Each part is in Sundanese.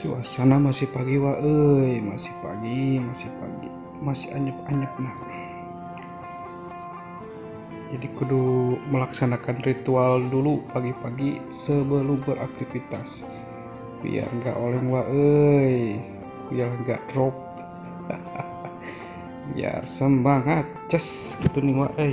Suasana masih pagi wa euy, masih pagi, masih pagi, masih anyep-anyep nah. Jadi kudu melaksanakan ritual dulu pagi-pagi sebelum beraktivitas. Biar nggak oleng wa euy, biar nggak drop. Biar semangat, ces gitu nih wa euy.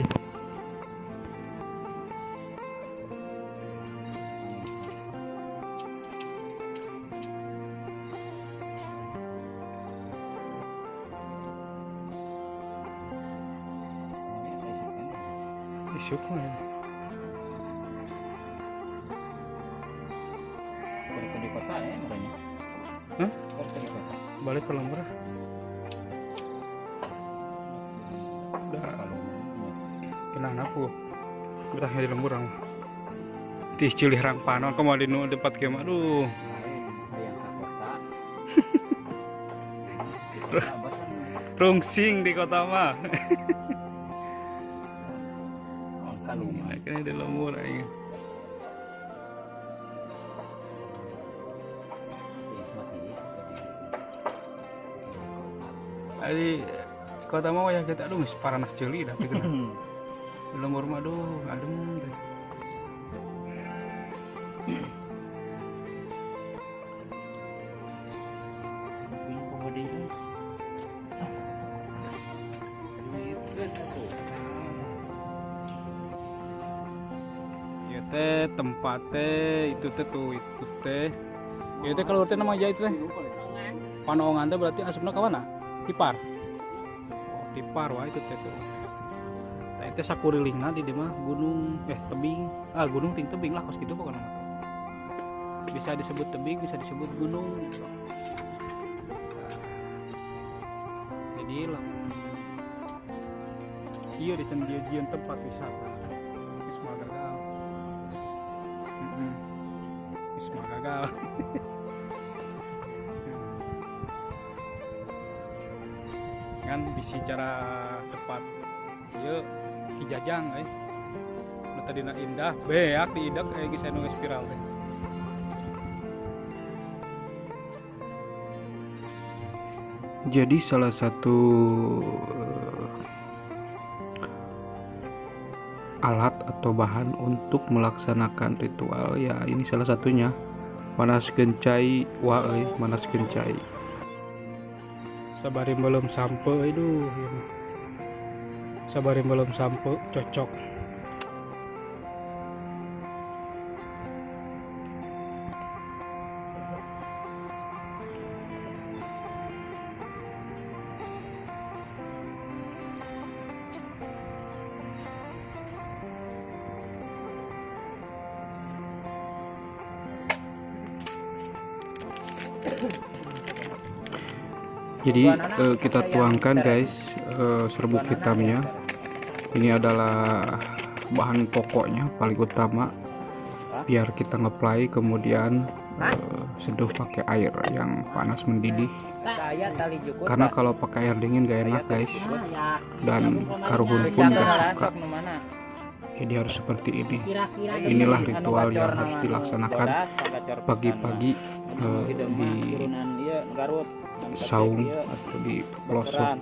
Isuk mah. Balik di kota ya makanya. Hah? Balik di kota. Balik ke lembur. Udah. Kenang aku. Udah di lembur ang. Tih cilih rang panon kumaha di nu tempat kieu mah aduh. Hayang ka kota. Rungsing di kota mah. Kalungan. Kayaknya di lembur aing. Ari kota mah wayah kita aduh geus paranas ceuli dah gitu. Di lembur mah aduh adem teh. Ieu teh tempat teh itu teh tuh itu teh. Ieu teh kalau teh nama aja itu teh. Panoongan teh berarti asupna ka mana? Tipar. Oh, tipar wah itu teh tuh. Tah itu sakurilingna di dieu mah gunung tebing. Ah gunung ting tebing lah kos kitu pokona mah. Bisa disebut tebing, bisa disebut gunung gitu. Nah, jadi lamun ieu di jieun tempat wisata. Geus mah gagal. Geus mah gagal. Kan bisi cara tepat ieu Ki Jajang euy. Nu tadina indah beak diidak aya geus anu geus viral teh. Jadi salah satu alat atau bahan untuk melaksanakan ritual ya ini salah satunya manas gencai wa euy, manas gencai. Sabari belum sampe aduh ya. Sabari belum sampe cocok. Jadi kita tuangkan guys serbuk hitamnya. Ini adalah bahan pokoknya paling utama biar kita ngeplay kemudian seduh pakai air yang panas mendidih. Karena kalau pakai air dingin gak enak guys, dan karuhun pun gak suka. Jadi harus seperti ini. Inilah ritual yang harus dilaksanakan pagi-pagi di saung atau di pelosok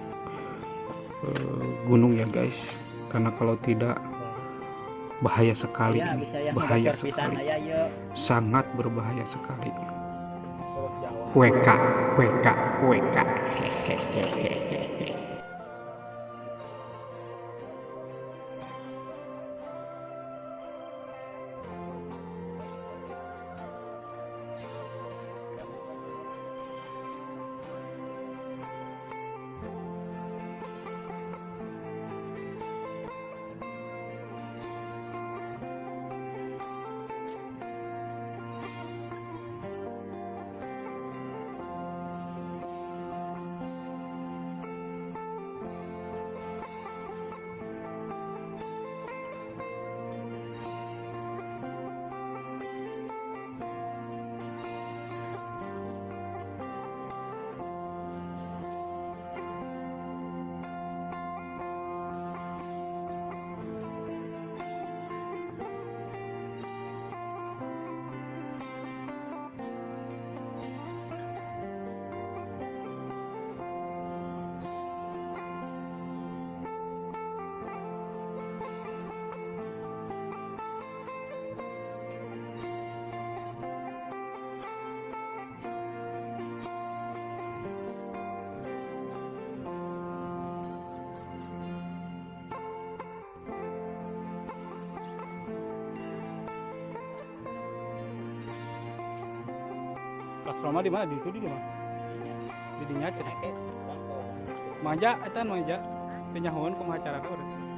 gunung ya guys, karena kalau tidak bahaya sekali ini, bahaya sekali, sangat berbahaya sekali. WK WK WK. Hehehe. Kastrol mah di mana? Di itu di mana? Di dinya cenah. Manja eta manja. Teu nyahoeun kumaha carana urang.